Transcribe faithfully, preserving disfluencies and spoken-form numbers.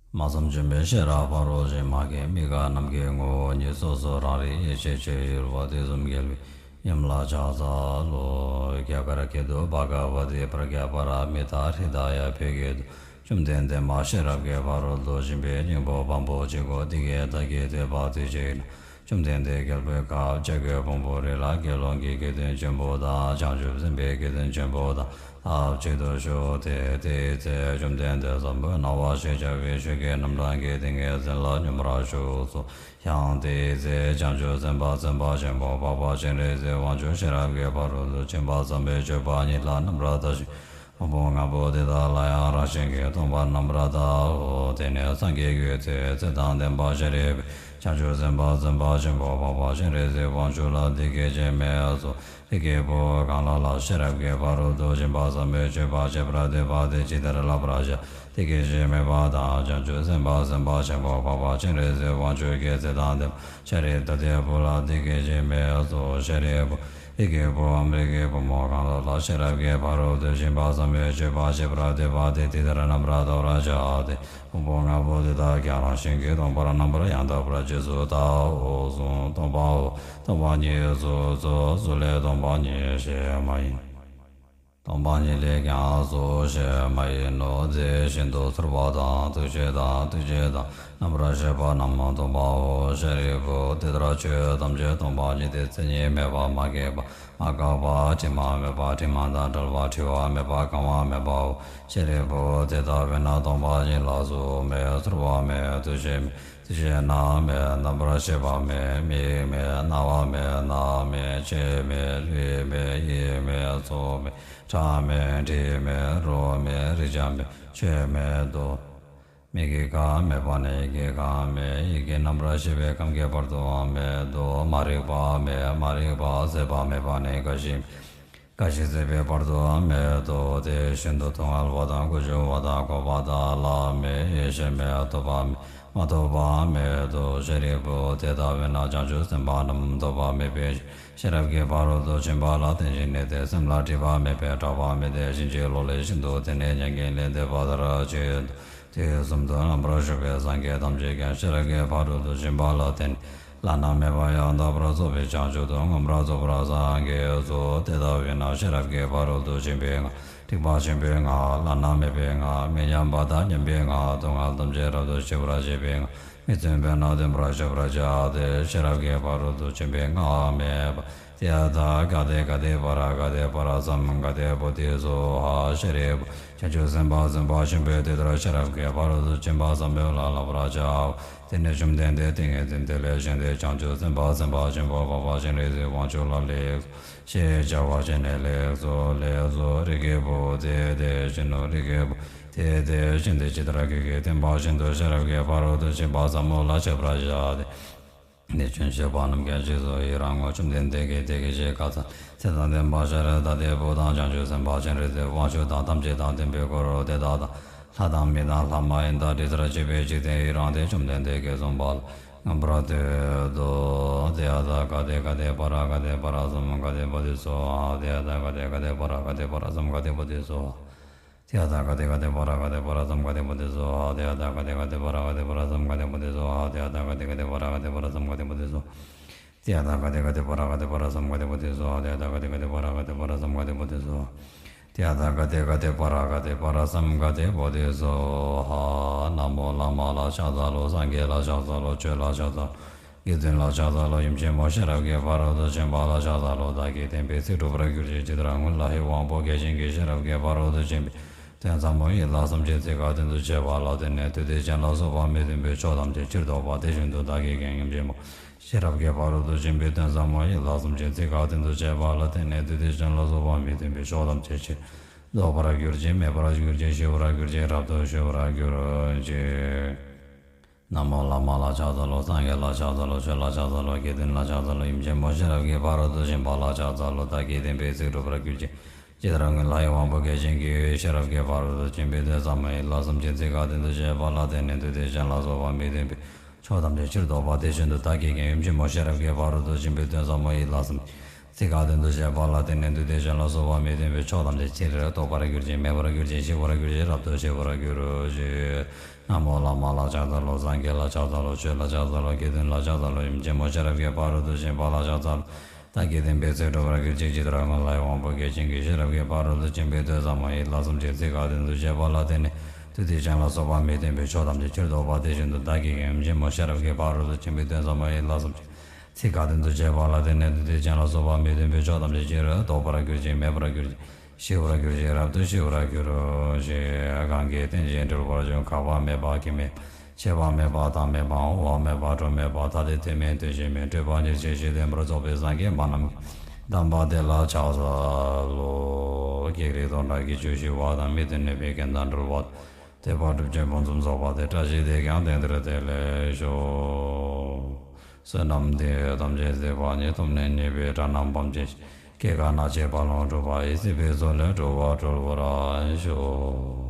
སྨྲ་བསམ་བརྗོད་མེད་ཤེས་རབ་ཕ་རོལ་ཕྱིན། མ་སྐྱེས་མི་འགག་ནམ་མཁའི་ངོ་བོ་ཉིད། སོ་སོ་རང་རིག་ཡེ་ཤེས་ཆོས་ཡུལ་བ། དུས་གསུམ་རྒྱལ་བའི་ཡུམ་ལ་ཕྱག་འཚལ་ལོ། རྒྱ་གར་སྐད་དུ་བྷ་ག་ཝ་ཏི་པྲཛྙཱ་པཱ་ར་མི་ཏཱ་ཧྲྀ་ད་ཡ། བོད་སྐད་དུ། བཅོམ་ལྡན་འདས་མ་ཤེས་རབ་ཀྱི་ཕ་རོལ་ཏུ་ཕྱིན་པའི་སྙིང་པོ་བམ་པོ་གཅིག་གོ། འདི་སྐད་བདག་གིས་ཐོས་པ་དུས་གཅིག་ན། བཅོམ་ལྡན་འདས་རྒྱལ་པོའི་ཁབ་བྱ་རྒོད་ཕུང་པོའི་རི་ལ་དགེ་སློང་གི་དགེ་འདུན་ཆེན་པོ་དང་བྱང་ཆུབ་སེམས་དཔའི་དགེ་འདུན་ཆེན་པོ་དང་ཐབས་གཅིག་ཏུ་བཞུགས་ཏེ། དེའི་ཚེ་བཅོམ་ལྡན་འདས་ཟབ་མོའི་སྣང་བ་ཞེས་བྱ་བའི་ཆོས་ཀྱི་རྣམ་གྲངས་ཀྱི་ཏིང་ངེ་འཛིན་ལ་སྙོམས་པར་ཞུགས་སོ། ཡང་དེའི་ཚེ་བྱང་ཆུབ་སེམས་དཔའ་སེམས་དཔའ་ཆེན་པོ་འཕགས་པ་སྤྱན་རས་གཟིགས་དབང་ཕྱུག་ཤེས་རབ་ཀྱི་ཕ་རོལ་ཏུ་ཕྱིན་པ་ཟབ་མོའི་སྤྱོད་པ་ཉིད་ལ་རྣམ་པར་ལྟ་ཞིང་། ཕུང་པོ་ལྔ་པོ་དེ་དག་ལ་ཡང་རང་བཞིན་གྱིས་སྟོང་པར་རྣམ་པར་ལྟའོ། དེ་ནས་སངས་རྒྱས་ཀྱི་ཚེ་ཚེ་དང་ལྡན་པ་ཤཱ་རིའི་བུས་བྱང་ཆུབ་སེམས་དཔའ་སེམས་དཔའ་ཆེན་པོ་འཕགས་པ་སྤྱན་རས་གཟིགས་དབང་ཕྱུག་ལ་འདི་སྐད་ཅེས་སྨྲས་སོ། རིགས་ཀྱི་བུ་གང་ལ་ལ་ཤེས་རབ་ཀྱི་ཕ་རོལ་ཏུ་ཕྱིན་པ་ཟབ་མོའི་སྤྱོད་པ་བྱེད་པར་འདོད་པ་དེས་ཇི་ལྟར་བསླབ་པར་བྱ། དེ་སྐད་ཅེས་སྨྲས་པ་དང་། བྱང་ཆུབ་སེམས་དཔའ་སེམས་དཔའ་ཆེན་པོ་འཕགས་པ་སྤྱན་རས་གཟིགས་དབང་ཕྱུག་གིས་ཚེ་དང་ལྡན་པ་ཤཱ་རི་དྭ་ཏིའི་བུ་ལ་འདི་སྐད་ཅེས་སྨྲས་སོ། ཤཱ་རིའི་བུ། རིགས་ཀྱི་བུའམ་རིགས་ཀྱི་བུ་མོ་གང་ལ་ལ་ཤེས་རབ་ཀྱི་ཕ་རོལ་ཏུ་ཕྱིན་པ་ཟབ་མོའི་སྤྱོད་པ་བྱེད་པར་འདོད་པ་དེས་འདི་ལྟར་རྣམ་པར་བལྟ་བར་བྱ་སྟེ། ཕུང་པོ་ལྔ་པོ་དེ་དག་ཀྱང་རང་བཞིན་གྱིས་སྟོང་པར་རྣམ་པར་ཡང་དག་པར་རྗེས་སུ་བལྟའོ་གསུངས། སྟོང་པའོ། སྟོང་པ་ཉིད་གཟུགས་སོ། གཟུགས་ལས་སྟོང་པ་ཉིད་གཞན་མ་ཡིན། སྟོང་པ་ཉིད་ལས་ཀྱང་གཟུགས་གཞན་མ་ཡིན་ནོ། དེ་བཞིན་དུ་ཚོར་བ་དང་། འདུ་ཤེས་དང་། འདུ་བྱེད་དང་། རྣམ་པར་ཤེས་པ་རྣམས་སྟོང་པའོ། ཤཱ་རིའི་བུ། དེ་ལྟར་ཆོས་ཐམས་ཅད་སྟོང་པ་ཉིད་དེ། མཚན་ཉིད་མེད་པ། མ་སྐྱེས་པ། མ་འགགས་པ། དྲི་མ་མེད་པ། དྲི་མ་དང་བྲལ་བ། བྲི་བ་མེད་པ། གང་བ་མེད་པའོ། ཤཱ་རིའི་བུ། དེ་ལྟ་བས་ན་སྟོང་པ་ཉིད་ལ་གཟུགས་མེད། ཚོར་བ་མེད། འདུ་ཤེས་མེད། འདུ་བྱེད་རྣམས་མེད། རྣམ་པར་ཤེས་པ་མེད། མིག་མེད། རྣ་བ་མེད། སྣ་མེད། ལྕེ་མེད། ལུས་མེད། ཡིད་མེད། ཚོར་མེད། སྒྲ་མེད། དྲི་མེད། རོ་མེད། རེག་བྱ་མེད། ཆོས་མེད་དོ། མིག་གི་ཁམས་མེད་པ་ནས་ཡིད་ཀྱི་ཁམས་མེད། ཡིད་ཀྱི་རྣམ་པར་ཤེས་པའི་ཁམས་ཀྱི་བར་དུའང་མེད་དོ། མ་རིག་པ་མེད། མ་རིག་པ་ཟད་པ་མེད་པ་ནས་རྒ་ཤི། རྒ་ཤི་ཟད་པའི་བར་དུའང་མེད་དོ། དེ་བཞིན་དུ་སྡུག་བསྔལ་བ་དང་། ཀུན་འབྱུང་བ་དང་། འཁོར་བ་དང་། ལྷ་མེད། ཡེ་ཤེས་མེད། ཐོབ་པ་མེད། མ་ཐོབ་པའང་མེད་དོ། ཤཱ་རིའི་བུ། དེ་ལྟ་བས་ན་བྱང་ཆུབ་སེམས་དཔའ་རྣམས་ཐོབ་པ་མེད་པའི་ཤེས་རབ་ཀྱི་ཕ་རོལ་ཏུ་ཕྱིན་པ་ལ་བརྟེན་ཅིང་གནས་ཏེ། སེམས་ལ་སྒྲིབ་པ་མེད་པས་སྐྲག་པ་མེད་དེ། ཕྱིན་ཅི་ལོག་ལས་ཤིན་ཏུ་འདས་ནས་མྱ་ངན་ལས་འདས་པ་ལྟར་ཆོས་དུས་གསུམ་དུ་རྣམ་པར་བཞུགས་པའི་སངས་རྒྱས་ཐམས་ཅད་ཀྱང་ཤེས་རབ་ཀྱི་ཕ་རོལ་ཏུ་ཕྱིན་པ་ལ་བརྟེན་ནས་བླ་ན་མེད་པ་ཡང་དག་པར་རྫོགས་པའི་བྱང་ཆུབ་ཏུ་མངོན་པར་རྫོགས་པར་སངས་རྒྱས་སོ། དེ་ལྟ་བས་ན་ཤེས་རབ་ཀྱི་ཕ་རོལ་ཏུ་ཕྱིན་པའི་སྔགས། རིག་པ་ཆེན་པོའི་སྔགས། བླ་ན་མེད་པའི་སྔགས། མི་མཉམ་པ་དང་མཉམ་པའི་སྔགས། སྡུག་བསྔལ་ཐམས་ཅད་རབ་ཏུ་ཞི་བར་བྱེད་པའི་སྔགས། མི་བརྫུན་པས་ན་བརྫུན་པར་བྱ་བར་བྱ་སྟེ། ཤེས་རབ་ཀྱི་ཕ་རོལ་ཏུ་ཕྱིན་པའི་སྔགས་མེད་པ། ཏདྱ་ཐཱ། ག་ཏེ་ག་ཏེ་པཱ་ར་ག་ཏེ་པཱ་ར་ཙམ་ག་ཏེ་བོ་དྷི་སྭཱ་ཧཱ། ཤཱ་རིའི་བུ། བྱང་ཆུབ་སེམས་དཔའ་སེམས་དཔའ་ཆེན་པོས་དེ་ལྟར་ཤེས་རབ་ཀྱི་ཕ་རོལ་ཏུ་ཕྱིན་པ་ཟབ་མོ་ལ་བསླབ་པར་བྱའོ། དེ་ནས་བཅོམ་ལྡན་འདས་ཏིང་ངེ་འཛིན་དེ་ལས་བཞེངས་ཏེ། བྱང་ཆུབ་སེམས་དཔའ་སེམས་དཔའ་ཆེན་པོ་འཕགས་པ་སྤྱན་རས་གཟིགས་དབང་ཕྱུག་ལ་ལེགས་སོ་ཞེས་བྱ་བ་བྱས་ནས། ལེགས་སོ། ལེགས་སོ། རིགས་ཀྱི་བུ། དེ་དེ་བཞིན་ནོ། རིགས་ཀྱི་བུ། དེ་དེ་བཞིན་ཏེ། ཇི་ལྟར་ཁྱོད་ཀྱིས་བསྟན་པ་བཞིན་དུ་ཤེས་རབ་ཀྱི་ཕ་རོལ་ཏུ་ཕྱིན་པ་ཟབ་མོ་ལ་སྤྱད་པར་བྱ་སྟེ། དེ་ནས་ཆོས་བཤད་པ་རྣམས་ཀྱང་རྗེས་སུ་ཡི་རང་ངོ་། བཅོམ་ལྡན་འདས་ཀྱིས་དེ་སྐད་ཅེས་བཀའ་སྩལ། ཚེ་དང་ལྡན་པ་ཤཱ་ར་དྭ་ཏིའི་བུ་དང་། བྱང་ཆུབ་སེམས་དཔའ་སྤྱན་རས་གཟིགས་དབང་ཕྱུག་དང་། ཐམས་ཅད་དང་ལྡན་པའི་འཁོར་དེ་དག་དང་། ལྷ་དང་མི་དང་ལྷ་མ་ཡིན་དང་། དེ་ལྟར་སྤྱད་པས་འཇིག་རྟེན་ཡི་རངས་ཏེ། བཅོམ་ལྡན་འདས་ཀྱིས་གསུངས་པ་ལ་མངོན་པར་བསྟོད་དོ། ཏདྱ་ཐཱ། ག་ཏེ་ག་ཏེ་པཱ་ར་ག་ཏེ་པཱ་ར་ཙམ་ག་ཏེ་བོ་དྷི་སྭཱ་ཧཱ། ཏདྱ་ཐཱ། ག་ཏེ་ག་ཏེ་པཱ་ར་ག་ཏེ་པཱ་ར་ཙམ་ག་ཏེ་བོ་དྷི་སྭཱ་ཧཱ། ཏདྱ་ཐཱ། ག་ཏེ་ག་ཏེ་པཱ་ར་ག་ཏེ་པཱ་ར་ཙམ་ག་ཏེ་བོ་དྷི་སྭཱ་ཧཱ། ཏདྱ་ཐཱ། ག་ཏེ་ག་ཏེ་པཱ་ར་ག་ཏེ་པཱ་ར་ཙམ་ག་ཏེ་བོ་དྷི་སྭཱ་ཧཱ། ཏདྱ་ཐཱ། ག་ཏེ་ག་ཏེ་པཱ་ར་ག་ཏེ་པཱ་ར་ཙམ་ག་ཏེ་བོ་དྷི་སྭཱ་ཧཱ། ཏདྱ་ཐཱ། ག་ཏེ་ག་ཏེ་པཱ་ར་ག་ཏེ་པཱ་ར་ཙམ་ག་ཏེ་བོ་དྷི་སྭཱ་ཧཱ། ཏདྱ་ཐཱ། ག་ཏེ་ག་ཏེ་པཱ་ར་ག་ཏེ་པཱ་ར་ཙམ་ག་ཏེ་བོ་དྷི་སྭཱ་ཧཱ། ཏདྱ་ཐཱ། ག་ཏེ་ག་ཏེ་པཱ་ར་ག་ཏེ་པཱ་ར་ཙམ་ག་ཏེ་བོ་དྷི་སྭཱ་ཧཱ། ན་མོ་བླ་མ་ལ་ཕྱག་འཚལ་ལོ། སངས་རྒྱས་ལ་ཕྱག་འཚལ་ལོ། ཆོས་ལ་ཕྱག་འཚལ་ལོ། དགེ་འདུན་ལ་ཕྱག་འཚལ་ལོ། ཡུམ་ཆེན་མོ་ཤེས་རབ་ཀྱི་ཕ་རོལ་ཏུ་ཕྱིན་པ་ལ་ཕྱག་འཚལ་ལོ། བདག་གིས་བསྟན་པའི་ཚིག་འགྲུབ་པར་གྱུར་ཅིག་ཇི་ལྟར་སྔོན་ལྷའི་དབང་པོ་བརྒྱ་བྱིན་གྱིས་ཤེས་རབ་ཀྱི་ཕ་རོལ་ཏུ་ཕྱིན་པའི་དོན་ཟབ་མོ་ཡི་ལྷ་སུམ་ཅུའི་ཚིག་ཁ་ཏོན་དུ་བྱས་པ་ལ་བརྟེན་ནས། བདུད་སྡེ་ཅན་ལ་སོགས་པ་མི་མཐུན་པའི་ཕྱོགས་ཐམས་ཅད་ཕྱིར་ལྡོག་པ་དེ་བཞིན་དུ། བདག་གིས་ཀྱང་ཡུམ་ཆེན་མོ་ཤེས་རབ་ཀྱི་ཕ་རོལ་ཏུ་ཕྱིན་པའི་དོན་ཟབ་མོ་ཡི་ལྷ་སུམ་ཅུའི་ཚིག་ཁ་ཏོན་དུ་བྱས་པ་ལ་བརྟེན་ནས། བདུད་སྡེ་ཅན་ལ་སོགས་པ་མི་མཐུན་པའི་ཕྱོགས་ཐམས་ཅད་ཕྱིར་ལྡོག་པར་གྱུར་ཅིག་མེད་པར་གྱུར་ཅིག་ཞི་བར་གྱུར་ཅིག་རབ་ཏུ་ཞི་བར་གྱུར་ཅིག་ན་མོ་བླ་མ་ལ་ཕྱག་འཚལ་ལོ། སངས་རྒྱས་ལ་ཕྱག་འཚལ་ལོ། ཆོས་ལ་ཕྱག་འཚལ་ལོ། དགེ་འདུན་ལ་ཕྱག་འཚལ་ལོ། ཡུམ་ཆེན་མོ་ཤེས་རབ་ཀྱི་ཕ་རོལ་ཏུ་ཕྱིན་པ་ལ་ཕྱག་འཚལ་ལོ། བདག་གིས་བསྟན་པའི་ཚིག་འགྲུབ་པར་གྱུར་ཅིག་ཇི་ལྟར་སྔོན་ལྷའི་དབང་པོ་བརྒྱ་བྱིན་གྱིས་ཤེས་རབ་ཀྱི་ཕ་རོལ་ཏུ་ཕྱིན་པའི་དོན་ཟབ་མོ་ཡི་ལྷ་སུམ་ཅུའི་ཚིག་ཁ་ཏོན་དུ་བྱས་པ་ལ་བརྟེན་ནས། བདུད་སྡེ་གཞན་ལ་སོགས་པ་མི་མཐུན་པའི་ཕྱོགས་ཐམས་ཅད་ཕྱིར་ལྡོག་པ་དེ་བཞིན་དུ། བདག་གིས་ཀྱང་ཡུམ་ཆེན་མོ་ཤེས་རབ་ཀྱི་ཕ་རོལ་ཏུ་ཕྱིན་པའི་དོན་ཟབ་མོ་ཡི་ལྷ་སུམ་ཅུའི་ ཚིག་ཁ་ཏོན་དུ་བྱས་པ་ལ་བརྟེན་ནས་མདོ་སྡེ་གཞན་ལ་སོགས་པ་མི་མཐུན་པའི་ཕྱོགས་ཐམས་ཅད་ཕྱིར་ལྡོག་པར་གྱུར་ཅིང་མེད་པར་གྱུར་ཅིང་ཞི་བར་གྱུར་ཅིང་རབ་ཏུ་ཞི་བར་གྱུར་ཅིག་ན་མོ་བླ་མ་ལ་ཕྱག་འཚལ་ལོ། སངས་རྒྱས་ལ་ཕྱག་འཚལ་ལོ། ཆོས་ལ་ཕྱག་འཚལ་ལོ། དགེ་འདུན་ལ་ཕྱག་འཚལ་ལོ། ཡུམ་ཆེན་མོ་ཤེས་རབ་ཀྱི་ཕ་རོལ་ཏུ་ཕྱིན་པ་ལ་ཕྱག་འཚལ་ལོ། བདག་གིས་བསྟན་པའི་ཚིག་སྒྲུབ་པར་གྱུར་ཅིག་ཅེས་དང་སྔོན་ལ་ཡང་དབང་པོ་སྐྱེ་མཆེད་ཀྱི་ཤེས་རབ་ཀྱི་ཕ་རོལ་ཏུ་ཕྱིན་པའི་ཐོས་བསམ་ཡིད་ལ་བསམ་ཞིང་ཚིག་ཁ་ཏོན་དུ་བྱས་པ་ལ་བརྟེན་ནས་མདོ་སྡེ་གཞན་ལ་སོགས་པ་མི་མཐུན་པའི་ཕྱོགས་ཐམས་ཅད་ཕྱིར་ལྡོག་པ་དེ་བཞིན་དུ་བདག་གིས་ཀྱང་ཡུམ་ཆེན་མོ་ཤེས་རབ་ཀྱི་ཕ་རོལ་ཏུ་ཕྱིན་པའི་ཐོས་བསམ་ཡིད་ལ་བསམ་ཞིང་ཚིག་ཁ་ཏོན་དུ་བྱས་པ་ལ་བརྟེན་ནས་མདོ་སྡེ་གཞན་ལ་སོགས་པ་མི་མཐུན་པའི་ཕྱོགས་ཐམས་ཅད་ཕྱིར་ལྡོག་པར་གྱུར་ཅིང་མེད་པར་གྱུར་ཅིང་ཞི་བར་གྱུར་ཅིང་རབ་ཏུ་ཞི་བར་གྱུར་ཅིག་གང་གིས་རྟེན་ཅིང་འབྲེལ་བར་འབྱུང་། འགག་པ་མེད་པ་སྐྱེ་མེད་པ། ཆད་པ་མེད་པ་མཐའ་མེད་པའང་འོག་མེད་པ་འགྲོ་མེད་པ། ཐ་དད་དོན་མེད་དོན་གཞན་མེད། སྤྲོས་པ་ཉེར་ཞི་ཞི་བདེ་བར་རྫོགས་པའི་སངས་རྒྱས་སྨྲ་རྣམས་ཀྱི་གདམས་པ་དེ་ལ་ཕྱག་འཚལ་ལོ། བགེགས་རིགས་སྟོང་ཕྲག་གི་རྒྱུད་ཞི་བ་དང་མི་མཐུན་ནུས་པའི་རྐྱེན་དང་འབྲེལ་བ་དང་། དད་པ་སྒྲུབ་ཕྱིར་ཕུན་སུམ་ཚོགས་པ་དེ་བཀྲ་ཤིས་དེས་ཀྱང་དེང་འདིར་བདེ་ལེགས་ཤོག་བསོད་ནམས་འདི་ཡིས་ཐམས་ཅད་གཟིགས་པ་ཉིད། ཐོབ་ནས་ཉེས་པའི་དགྲ་རྣམས་ཕམ་བྱས་ཤིང་། སྐྱེ་རྒ་ན་འཆིའི་རྦ་ཀློང་འཁྲུགས་པ་ཡི། སྲིད་པའི་མཚོ་ལས་འགྲོ་བ་སྒྲོལ་བར་ཤོག